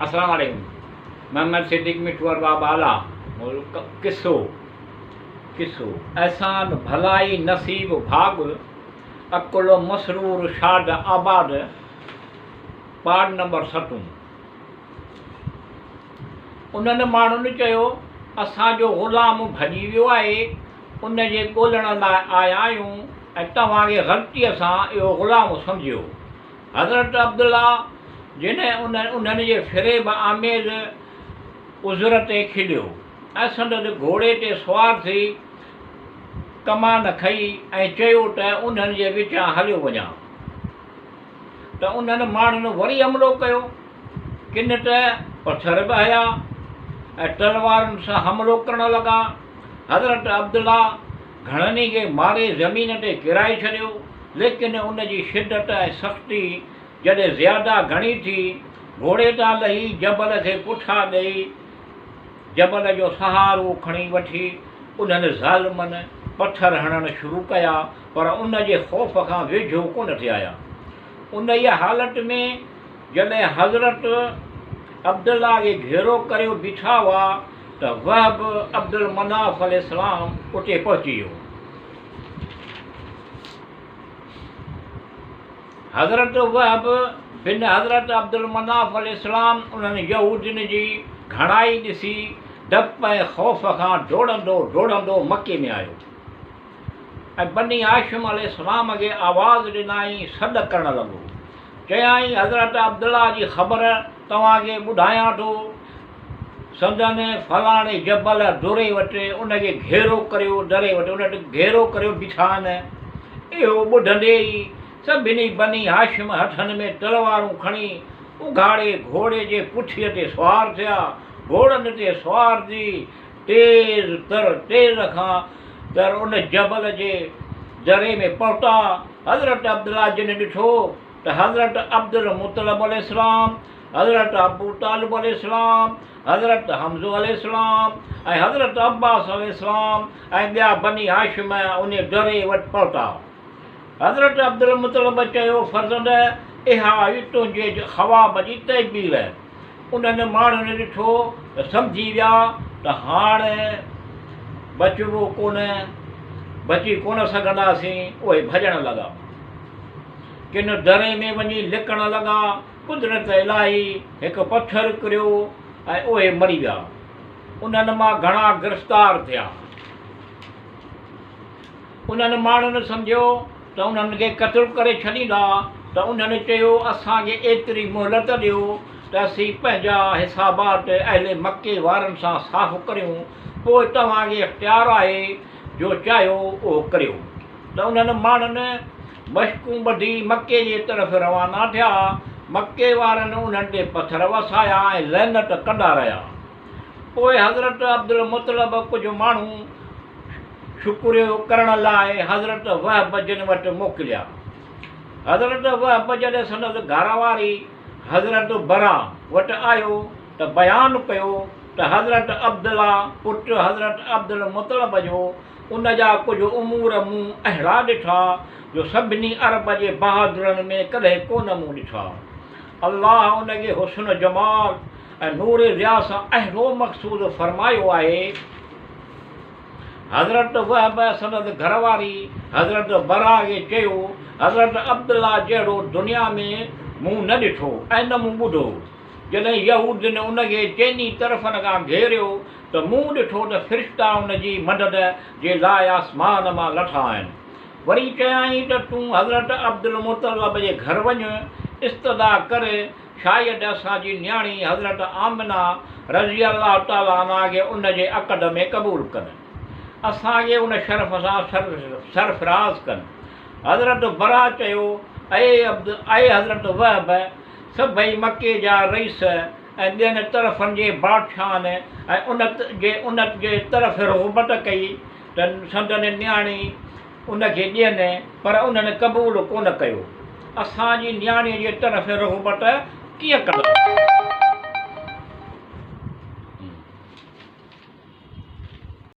السلام عليڪم محمد صديق مٺو ارباب اعليٰ ملڪ قصو قصو احسان ڀلائي نصيب ڀاڳ عقل مسرور شاد آباد پارٽ نمبر ستون انهن ماڻهن چيو اسان جو غلام ڀڄي ويو آهي ان جي ڳولڻ لاء آيا آهيون ۽ توهان کي غلطيء سان اهو غلام سمجهيو. حضرت عبدالله جن انهن جي فريب آميز عذر تي کليو ۽ سندس گهوڙي تي سوار ٿي ڪمان کنئي ۽ چيو ته انهن جي وچان هليو وڃان ته انهن ماڻهن وري حملو ڪيو. ڪن ته پٿر به هنيا ۽ تلوارن سان حملو ڪرڻ لڳا. حضرت عبدالله گهڻن ئي کي ماري زمين تي ڪيرائي ڇڏيو، ليڪن ان جي شدت ۽ سختي جڏهن زياده گهڻي ٿي، گهوڙي تان لهي جبل کي پٺا ڏئي، جبل جو سهارو کڻي وٺي انهن ظالمن پٿر هڻڻ شروع ڪيا، پر ان جي خوف کان ويجهو ڪونه ٿي آيا. انهيء حالت ۾ جڏهن حضرت عبدالله کي گهيرو ڪريو بيٺا هئا ته وهب عبدالمناف عليه السلام اتي پهچي ويو. حضرت وهب بن حضرت عبدالمناف عليه السلام انهن يهودين جي گهڻائي ڏسي ڊپ ۽ خوف کان ڊوڙندو ڊوڙندو مڪي ۾ آيو. ۽ بني هاشم عليه السلام کي آواز ڏنائين سڏ ڪرڻ لڳو. چيائين حضرت عبدالله جي خبر توهان کي ٻڌايان ٿو، سندن فلاڻي جبل دري وٽ ان کي گهيرو ڪريو دري وٽ ان وٽ گهيرو ڪريو بيٺا آهن. اهو ٻڌندي ئي سڀني بني هاشم هٿن ۾ تلوارون کڻي اگهاڙي گهوڙي جي پٺيء تي سوار ٿيا. گهوڙن تي سوار ٿي تيز تر تيز کان تر ان جبل جي دري ۾ پهتا. حضرت عبدالله جن ڏٺو ته حضرت عبدالمطلب عليه السلام، حضرت ابو طالب عليه السلام، حضرت حمزو عليه السلام ۽ حضرت عباس عليه السلام ۽ ٻيا بني هاشم ان دري وٽ پهتا. حضرت عبدالمطلب چيو، فرزند! اها هئي تنهنجي خواب جي تعبير. انهن ماڻهن ڏٺو ته سمجهي ويا ته هاڻ بچبو ڪونه، بچي ڪونه سگهنداسين، اهي ڀڄڻ لڳا. ڪن دري ۾ وڃي لڪڻ لڳا، قدرت الاهي هڪ پٿر ڪريو ۽ اهي مري ويا. انهن مان گهڻا گرفتار ٿيا. انهن ماڻهن سمجهيو ته انهن کي قتل ڪري ڇڏيندا ته انهن چيو، اسان کي ايتري مهلت ڏيو ته اسين پنهنجا حسابات اهل مڪي وارن سان صاف ڪريون، پوء توهان کي اختيار آهي جو چاهيو اهو ڪريو. ته انهن ماڻهن مشڪون ٻڌي مڪي جي طرف روانا ٿيا. مڪي وارن انهن تي پٿر وسايا ۽ لعنت ڪندا رهيا. پوء حضرت عبدالمطلب ڪجهه ماڻهو شڪريو ڪرڻ لاء حضرت وهب جن وٽ موڪليا. حضرت وهب جڏهن سندس گهر واري حضرت برا وٽ آيو ته بيان ڪيو ته حضرت عبدالله پٽ حضرت عبدالمطلب جو ان جا ڪجهه امور مون اهڙا ڏٺا جو سڀني عرب جي بهادرن ۾ ڪڏهن ڪونه مون ڏٺا. الله ان کي حسن جمال ۽ نور ضياء سان اهڙو مقصود فرمايو آهي. حضرت وهب سندس گهر واري حضرت برا کي چيو، حضرت عبدالله جهڙو دنيا ۾ مون نه ڏٺو ۽ نه مون ٻڌو. جڏهن يهودين ان کي چئني طرفن کان گهيريو ته مون ڏٺو ته فرشتا ان جي مدد جي لاء آسمان مان لٿا آهن. وري چيائين ته تون حضرت عبدالمطلب جي گهر وڃ، استدعا ڪر، شايد اسان جي نياڻي حضرت آمنه رضي الله تعالٰي عنها کي ان جي عقد ۾ قبول ڪن. اسان کي ان شرف سان سرفراز ڪن. حضرت براء چيو، اي عبد اي حضرت وهب! سڀئي مڪي جا رئيس ۽ ٻين طرفن جي بادشاهن ۽ ان جي ان جي طرف رغبت ڪئي ته سندن نياڻي ان کي ڏين، پر انهن قبول ڪونه ڪيو. اسان جي نياڻيء جي طرف رغبت ڪيئن ڪندا؟